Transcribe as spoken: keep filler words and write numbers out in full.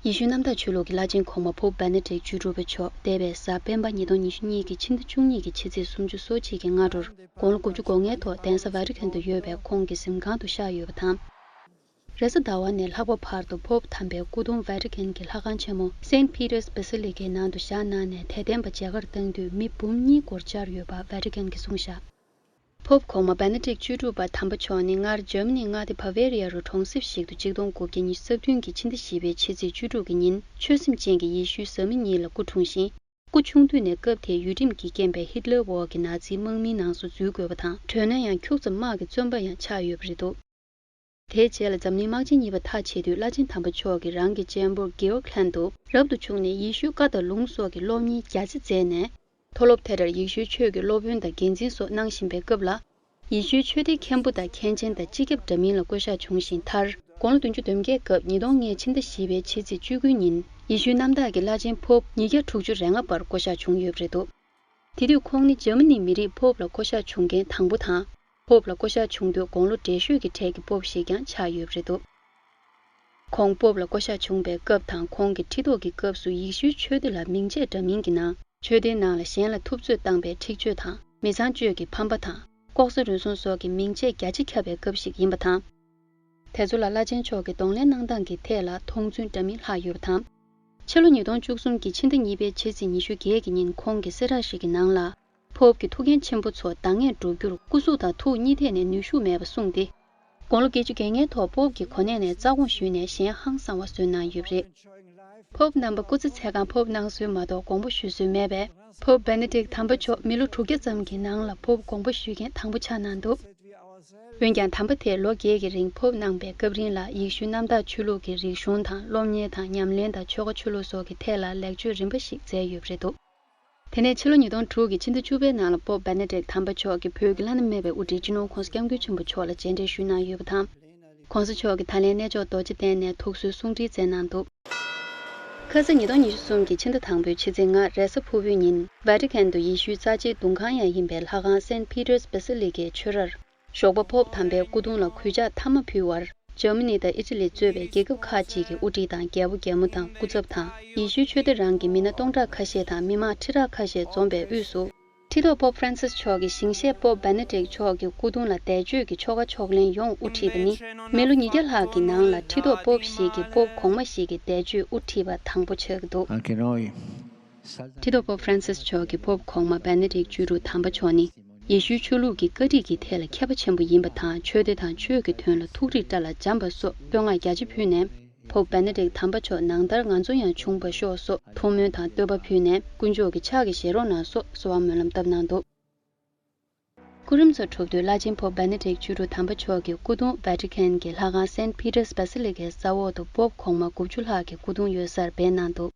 ཡེ་ཤུའི་གནམ་བདག་ཆོས་ལུགས་ཀྱི་བླ་ཆེན་གོང་མ་པོབ་བེ་ནེ་ཌིག་བཅུ་དྲུག་པ་མཆོག་འདས་པའི་གཟའ་སྤེན་པ་ཉིས་སྟོང་ཉི་ཤུ་གཉིས་ཀྱི་ཕྱི་ཟླ་བཅུ་གཉིས་ཀྱི་ཕྱི་ཚེས་སུམ་ཅུ་སོ་གཅིག་གི་སྔ་དྲོར་དགུང་ལོ་དགུ་བཅུ་གོ་ལྔའི་ཐོག་གདན་ས་ཝེ་ཊི་ཀན་དུ་ཡོད་པའི་ཁོང་གི་གཟིམ་ཁང་དུ་གཤེགས་ཡོད་པ་དང་། རེས་གཟའ་ཟླ་བ་ནས་ལྷག་པ་བར་དུ་པོབ་དམ་པའི་སྐུ་གདུང་ཝེ་ཊི་ཀན་གྱི་ལྷ་ཁང་ཆེན་མོ་Saint Peter's Basilica ནང་དུ་བཞག་གནང་ནས་དད་ལྡན་པ་མཇལ་ཁར་བཏང་དུས་མི་འབུམ་གཉིས་སྐོར་བཅར་ཡོད་པ་ཝེ་ཊི་ཀན་གྱིས་གསུངས་བཞག་པོབ་གོང་མ་བེ་ནེ་ཌིག་བཅུ་དྲུག་པ་དམ་པ་མཆོག་ནི་སྔར་འཇར་མ་ནི་མངའ་སྡེ་བྷ་ཝེ་རི་ཡ་རུ་གྲོང་གསེབ་ཞིག་ཏུ་ཆིག་སྟོང་དགུ་བརྒྱ་ཉི་ཤུ་རྩ་བདུན་གྱི་ཕྱི་ཟླ་བཞི་པའི་ཕྱི་ཚེས་བཅུ་དྲུག་གི་ཉིན་ཆོས་སེམས་ཅན་གྱི་ཡེ་ཤུའི་བཟའ་མི་གཉིས་ལ་སྐུ་འཁྲུངས་ཤིང་། སྐུ་ཆུང་དུས་ནས་སྐབས་དེའི་ཡུལ་ཁྲིམས་ཀྱིས་རྐྱེན་པས་ཧིཊ་ལར་འོག་གི་ནཱ་ཛིའི་དམག་མིའི་ནང་སོ་འཛུལ་དགོས་པ་དང་། གྲོས་གནོན་ཡང་ཁྱུག་ཙམ་དམག་གི་བཙོན་པ་ཡང་ཆགས་ཡོད་པ་རེད་འདུག་དེའི་རྗེས་ལ་འཛམ་གླིང་དམག་ཆེན་གཉིས་པ་མཐའ་ཆད་དུས་བླ་ཆེན་དམ་པ་མཆོག་གིས་རང་གི་གཅེན་པོ་གེའོ་ཁ་ལན་དུ་རབ་ཏུ་བྱུང་ནས་ཡེ་ཤུའི་བཀའ་དང་ལུང་སོགས་ཀྱི་སློབ་གཉེར་རྒྱ་ཆེ་མཛད་ནས། མཐོ་སློབ་དེར་ཡེ་ཤུའི་ཆོས་ཀྱི་སློབ་དཔོན་དང་འགན་འཛིན་སོགས་གནང་བཞིན་པའི་སྐབས་ལ། ཡེ་ཤུའི་ཆོས་སྡེའི་མཁན་པོ་དང་མཁན་ཆེན་དང་སྤྱི་ཁྱབ་འདྲ་མིན་ལ་བསྐོ་གཞག་བྱུང་ཞིང་མཐར། དགུང་ལོ་བདུན་ཅུ་དོན་བརྒྱད་སྐབས་ཉིས་སྟོང་ལྔའི་ཕྱི་ཟླ་བཞི་པའི་ཕྱི་ཚེས་བཅུ་དགུའི་ཉིན་ཡེ་ཤུའི་གནམ་བདག་གི་བླ་ཆེན་པོབ་ཉིས་བརྒྱ་དྲུག་ཅུ་རེ་ལྔ་པར་བསྐོ་གཞག་བྱུང་ཡོད་པ་རེད་འདུག་དེ་དུས་ཁོང་ནི་འཇར་མ་ནིའི་མི་རིགས་པོབ་ལ་བསྐོ་གཞག་བྱུང་མཁན་དང་པོ་དང་། པོབ་ལ་བསྐོ་གཞག་བྱུང་དུས་དགུང་ལོ་བགྲེས་ཤོས་ཀྱི་གྲས་ཀྱི་པོབ་ཞིག་ཀྱང་ཆགས་ཡོད་པ་རེད་འདུག་ཁོང་པོབ་ལ་བསྐོ་གཞག་བྱུང་པའི་སྐབས་དང་ཁོང་གི་ཁྲི་ཐོག་གི་སྐབས་སུ་ཡེ་ཤུའི་ཆོས་སྡེ་ལ་མིང་ཆད་འདྲ་མིན་གྱི་ནང་ཆོས་སྡེའི་ནང་ལ་གཞན་ལ་ཐུབ་ཚོད་བཏང་པའི་འཁྲིག་སྤྱོད་དང་མི་ཚངས་སྤྱོད་ཀྱི་ཕམ་པ་དང་ལྐོག་ཟ་རུལ་སུངས་སོགས་ཀྱི་མིང་ཆད་རྒྱ་ཆེ་ཁྱབ་པའི་སྐབས་ཤིག་ཡིན་པ་དང་། དེ་ཚོ་ལ་བླ་ཆེན་མཆོག་གིས་གདོང་ལེན་གནང་སྟངས་ཀྱི་ཐད་ལ་མཐོང་ཚུལ་འདྲ་མིན་ལྷག་ཡོད་པ་དང་། ཕྱི་ལོ་ཉིས་སྟོང་བཅུ་གསུམ་གྱི་ཕྱི་ཟླ་གཉིས་པའི་ཕྱི་ཚེས་ཉི་ཤུ་བརྒྱད་ཀྱི་ཉིན་ཁོང་གི་གསལ་བསྒྲགས་ཤིག་གི་ནང་ལ། པོབ་ཀྱི་ཐུགས་འགན་ཆེན་པོ་ཚོ་འདང་ངེས་བསྒྲུབ་རྒྱུར་སྐུ་གཟུགས་དང་ཐུགས་གཉིས་ཐད་ནས་ནུས་ཤུགས་མེད་པ་གསུངས་ཏེ། དགུང་ལོ་བརྒྱད་ཅུ་གྱ་ལྔའི་ཐོག་པོབ་ཀྱི་གོ་གནས་ནས་རྩ་དགོངས་ཞུས་ནས་གཞན་ཧང་སང་བ་བཟོས་གནང་ཡོད་པ་རེད། པོབ་རྣམ་པ་སྐུ་ཚེ་ཚད་གང་པོབ་གནང་སྲོལ་མ་གཏོགས་དགོངས་པ་ཞུ་སྲོལ་མེད་པས། པོབ་བེ་ནེ་ཌིག་དམ་པ་མཆོག་མི་ལོ་དྲུག་བརྒྱ་ཙམ་གྱི་ནང་ལ་པོབ་དགོངས་པ་ཞུ་མཁན་དང་པོ་ཆགས་གནང་འདུག་འོན་ཀྱང་དམ་པ་དེས་ལོ་བརྒྱད་ཀྱི་རིང་པོབ་གནང་པའི་སྐབས་རིང་ལ་ཡེ་ཤུའི་གནམ་བདག་ཆོས་ལུགས་ཀྱི་རིག་གཞུང་དང་སློབ་གཉེར་དང་ཉམས་ལེན་དང་ཆོལ་ཁ་ཆོས་ལུགས་སོགས་ཀྱི་ཐད་ལ་ལེགས་བཅོས་རིམ་པ་ཞིག་མཛད་ཡོད་པ་རེད་འདུག་དེ་ནས་ཕྱི་ལོ་ཉིས་སྟོང་དྲུག་གི་ཕྱི་ཟླ་བཅུ་པའི་ནང་ལ་པོབ་བེ་ནེ་ཌིག་དམ་པ་མཆོག་གིས་བོད་ཀྱི་བླ་ན་མེད་པའི་དབུ་ཁྲིད་སྤྱི་ནོར་༸གོང་ས་༸སྐྱབས་མགོན་ཆེན་པོ་མཆོག་ལ་མཇལ་འཕྲད་ཞུས་གནང་ཡོད་པ་དང་། ༸གོང་ས་མཆོག་གིས་ད་ལན་གནས་མཆོག་རྡོ་རྗེ་གདན་ནས་ཐུགས་གསོའི་གསུང་འཕྲིན་སྩལ་གནང་འདུག་ཁ་སང་ཉིས་སྟོང་ཉི་ཤུ་གསུམ་གྱི་ཕྱི་ཟླ་དང་པོའི་ཕྱི་ཚེས་ལྔ་རེས་གཟའ་ཕུར་བུའི་ཉིན་ཝེ་ཊི་ཀན་དུ་ཡེ་ཤུའི་རྩ་ཆེའི་གདུང་ཁང་ཡང་ཡིན་པའི་ལྷ་ཁང་Saint Peter's Basilica ཆོས་རར། ཞོགས་པ་པོབ་དམ་པའི་སྐུ་གདུང་ལ་གུས་ཕྱག་མཐའ་མ་ཕུལ་བར། འཇར་མ་ནི་དང་ཨི་ཊ་ལི་གཙོས་པའི་རྒྱལ་ཁབ་ཁག་ཅིག་གི་དབུ་ཁྲིད་དང་རྒྱལ་པོ་རྒྱལ་མོ་དང་སྐུ་ཚབ་དང་ཡེ་ཤུའི་ཆོས་སྡེ་རང་གི་མི་སྣ་སྟོང་ཕྲག་ཁ་ཤས་དང་མི་མང་ཁྲི་ཕྲག་ཁ་ཤས་འཛོམས་པའི་དབུས་སུ། ཁྲི་ཐོག་པོབ་ཧྥ་རན་སིས་མཆོག་གིས་ཞིང་གཤེགས་པོབ་བེ་ནེ་ཌིག་མཆོག་གི་སྐུ་གདུང་ལ་བཟླས་བརྗོད་ཀྱི་ཆོ་ག་ཕྱོགས་ལེན་ཡོངས་དབུ་ཁྲིད་པ་ནི། མི་ལོ་ཉིས་བརྒྱ་ལྷག་གི་ནང་ལ་ཁྲི་ཐོག་པོབ་ཞིག་གིས་པོབ་གོང་མ་ཞིག་གི་བཟླས་བརྗོད་དབུ་ཁྲིད་པ་དང་པོ་ཆགས་ཀྱི་འདུག་ཁྲི་ཐོག་པོབ་ཧྥ་རན་སིས་མཆོག་གིས་པོབ་གོང་མ་བེ་ནེ་ཌིག་བཅུ་དྲུག་དམ་པ་མཆོག་ནི། ཡེ་ཤུའི་ཆོས་ལུགས་ཀྱི་བཀའ་ཁྲིད་ཀྱི་ཐད་ལ་མཁས་པ་ཆེན་པོ་ཡིན་པ་དང་ཆོས་སྡེ་དང་ཆོས་ཀྱི་དོན་ལ་ཐུགས་རིག་བཀྲ་ལ་འཇམ་པ་སོགས་བསྟོད་བསྔགས་རྒྱ་ཆེ་ཕུལ་ནས། པོབ་བེ་ནེ་ཌིག་དམ་པ་མཆོག་ནང་ལྟར་ང་ཚོ་ཡང་བྱུང་བར་ཤོག་སོགས་ཐུགས་སྨོན་དང་བསྟོད་པ་ཕུལ་ནས་དཀོན་མཆོག་གི་ཕྱག་གིས་བཞེས་རོགས་གནང་སོགས་གསོལ་བ་སྨོན་ལམ་བཏབ་གནང་འདུག་སྐུ་རིམ་ཚོ་གྲུབ་དུས་བླ་ཆེན་པོབ་བེ་ནེ་ཌིག་བཅུ་དྲུག་དམ་པ་མཆོག་གི་སྐུ་གདུང་ཝེ་ཊི་ཀན་གྱི་ལྷ་ཁང་Saint Peter's Basilica ས་འོག་ཏུ་པོབ་གོང་མ་དགུ་བཅུ་ལྷག་གི་སྐུ་གདུང་ཡོད་སར་སྦས་གནང་འདུག